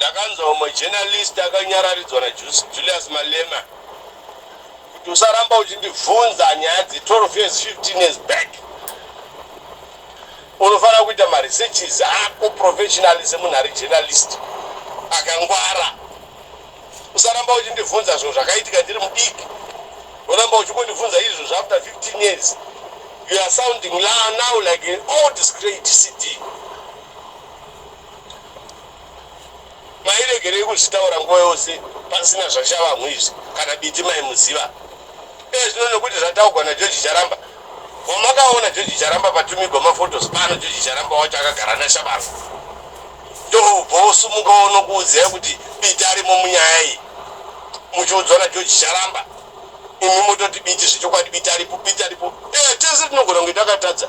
Ndakanzwa umwe journalist akanyararidzwa naJulius Malema kuti usaramba uchindibvunza nyaya dze 12 years, 15 years back. Unofanira kuita maresearches ako professionally semunhu ari journalist akangwara. Usaramba uchindibvunza zvinhu zvakaitika ndiri mudiki, woramba uchingondibvunza izvozvo after 15 years. You are sounding now like an old great CD. Mairegerei kuzvitaura nguva yose pasina zvaShavanhu izvi kana Biti maimuziva. Iye zvino nekuti zvataugwa naGeorge Charamba, wamakaona George Charamba patumigwa maphotos pano George Charamba wacho akagara naShavanhu. Ndobva wosumuka wonokuudzai kuti Biti arimo munyaya iyi muchiudzwa naGeorge Charamba. Imi mototi Biti zvechokwadi Biti aripo, Biti aripo. Eh, tese tinogona kunge takatadza.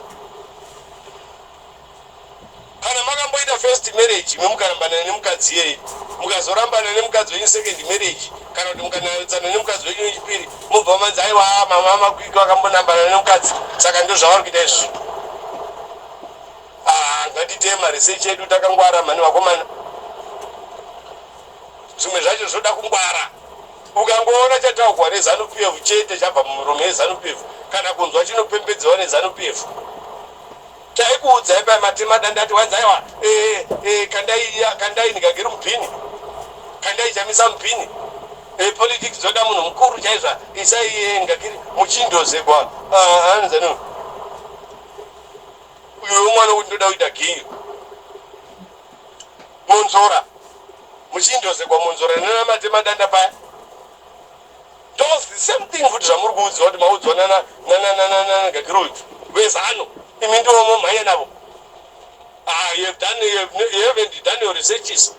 Kana makamboita first marriage imi mukarambana nemukadzi iyeye, mukazorambana nemukadzi wenyu second marriage, kana kuti mukanetsana nemukadzi wenyu wechipiri, mobva manzi aiwa mama makwiki vakambonambana nemukadzi, saka ndozvavari kuita izvozvo. Ah, ngatiitei maresearch edu takangwara mhani vakomana. Zvimwe zvacho zvoda kungwara. Ukangoona chataugwa neZanu PF chete chabva mumiromo yeZanu PF kana kunzwa chinopembedzewa neZanu PF, Taikuudzai paya matema dandati wanzi aiwa eh, eh, kandai kandai ndikagere mubhini kandai chamisa mubhini eh, politics dzoda munhu mukuru chaizvo isai eh, ngagiri muchindozegwa ah, anzani uyo mwana kuti ndoda kuita gei Monzora muchindozegwa Monzora nana matema danda paya. Those the same thing futi zvamuri kuudziwa kuti maudzwa nana nana nana nana Gagiro vezano imi ndivo momhanya navo. Ah, you have done you, have, you haven't done your researches.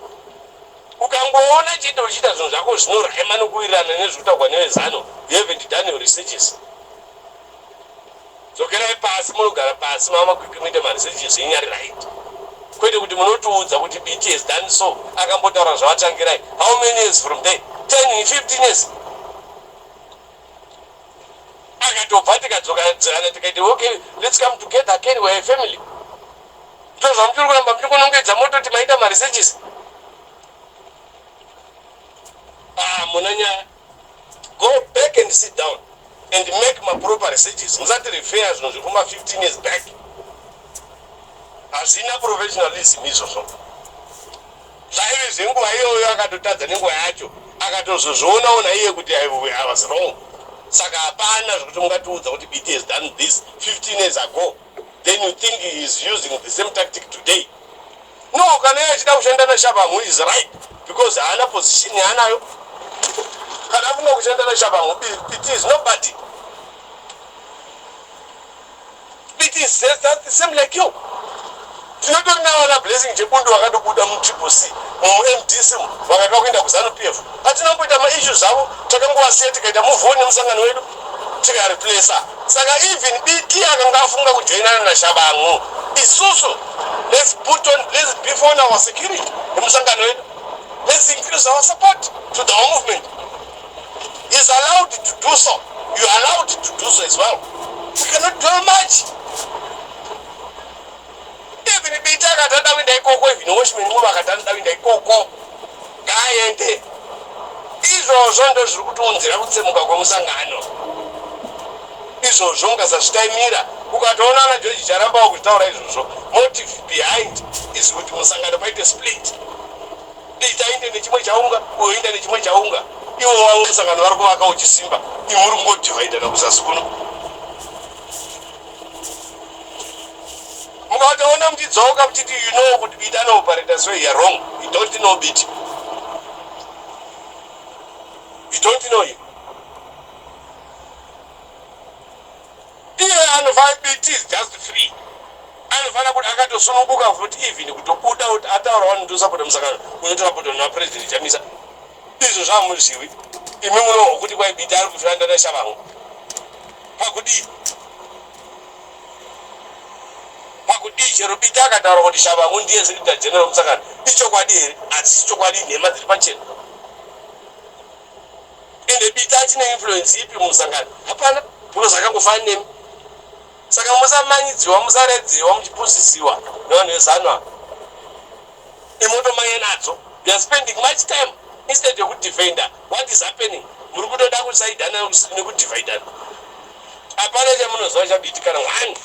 Ukangoona chete uchiita zvinhu zvako zvinorema nokuwirirana nezvekutaurwa nevezano, you haven't done your researches. Dzokerai pasi munogara pasi mama kwikwi muite maresearches enyu ari right kwete kuti munotiudza kuti Biti has done so akambotaura zvavaTsvangirai how many years from there 10 15 years akatobva tikadzokadzana tikaiti okay let's come together again we're a family ndozvamuchiri kuramba muchikunongedza mototi maita maresearches. Ah, muna nyaya. Go back and sit down and make maproper researches. Musati refer zvinhu zvekuma 15 years back. Hazvina professionalism izvozvo. Zvaive zvenguva iyoyo akatotadza nenguva yacho akatozozvionawo naiye kuti I was wrong. Saka hapana zvekuti mungatiudza kuti Biti has done this 15 years ago. Then you think he is using the same tactic today. No, kana iye achida kushanda naShabangu is right because haana position yaanayo. Kana afunga kushanda naShabangu, it is nobody. It is just the same like you. Tinotori navana Blessing Chebundu vakatobuda muTriple C muMDC vakada kuenda kuZanu PF. Hatina kumboita maissues avo, takangovasiya tikaita move on nemusangano wedu tikareplacer. Saka even Biti akanga afunga kujoinana naShabangu, isusu let's put on, let's beef on our security nemusangano wedu. Let's increase our support to the whole movement. He's allowed to do so. You are allowed to do so as well. We cannot do much. Even Biti akati ada kuenda ikoko, even Watchman Mulu akati anoda kuenda ikoko, ngaaende. Izvozvo ndo zviri kutiunzira kutsemuka kwemusangano. Izvozvo mukasazvitaimira, ukatoona ana George Charamba wakuzvitaura izvozvo, motive behind is kuti musangano paite split. Biti ainde nechimwe chaunga, uyo inda nechimwe chaunga. Ivo wavo musangano vari kuvaka uchisimba, imi muri kungodivhaidana kuzasi kuno. Mukatoona muchidzoka muchiti you know kuti Biti anooperata so, you are wrong. You don't know Biti. You don't know him. Iye anofanira, Biti is just free. Anofanira kuti akatosununguka futi even kutobuda kuti ataura vanhu ndosapota musangano unotosapota naPresident Chamisa. Izvo zvamuzivi. Imi munohwa kuti kwai Biti ari kushanda naShavangu. Pakudii? Pakudii chero Biti akataura kuti Shavangu ndiye Secretary General wemusangano. Ichokwadi here? Hachisi chokwadi, nhema dziri pachena. Ende Biti achine influence ipi mumusangano? Hapana, because akangofanana nemi. Saka musamanyidziwa, musaredziwa, muchipusisiwa nevanhu veZanu ava. Imotomanya nadzo. You are spending much time instead yekudefenda what is happening. Muri kutoda kusaidana nekudivhaidana. Hapana chamunoziva chaBiti kana one.